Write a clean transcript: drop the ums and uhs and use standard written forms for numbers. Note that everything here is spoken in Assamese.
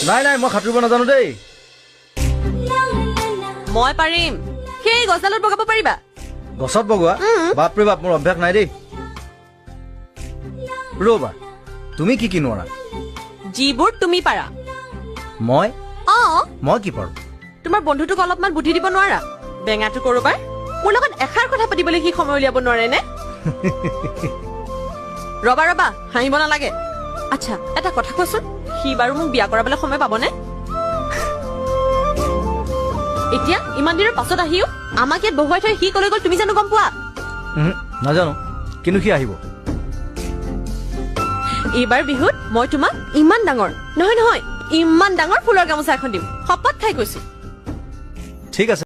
নাই নাই, মই সাঁতুৰিব নাজানো দেই। মই পাৰিম। সেই গছডালত বগাব পাৰিবা? গছত বগোৱা? বাপৰে বাপ, মোৰ অভ্যাস নাই দেই। ৰ'বা, তুমি কি কি নোৱাৰা? যিবোৰ তুমি পাৰা। মই? অ। মই কি পাৰো? তোমাৰ বন্ধুটোক অলপমান বুদ্ধি দিব নোৱাৰা? বেঙাটো কৰবাৰ, মোৰ লগত এষাৰ কথা পাতিবলৈ সি সময় উলিয়াব নোৱাৰে নে? ৰবা ৰবা, হাঁহিব নালাগে। আচ্ছা, এটা কথা কোৱাচোন, সি বাৰু মোক বিয়া কৰাবলৈ সময় পাবনে? এতিয়া ইমান দিনৰ পাছত আহিও আমাক ইয়াত বহুৱাই থৈ সি কলৈ গ'ল, তুমি জানো গম পোৱা? উহু, নাজানো, কিন্তু সি আহিব। এইবাৰ বিহুত মই তোমাক ইমান ডাঙৰ, নহয় নহয়, ইমান ডাঙৰ ফুলৰ গামোচা এখন দিম, শপত খাই কৈছো। ঠিক আছে।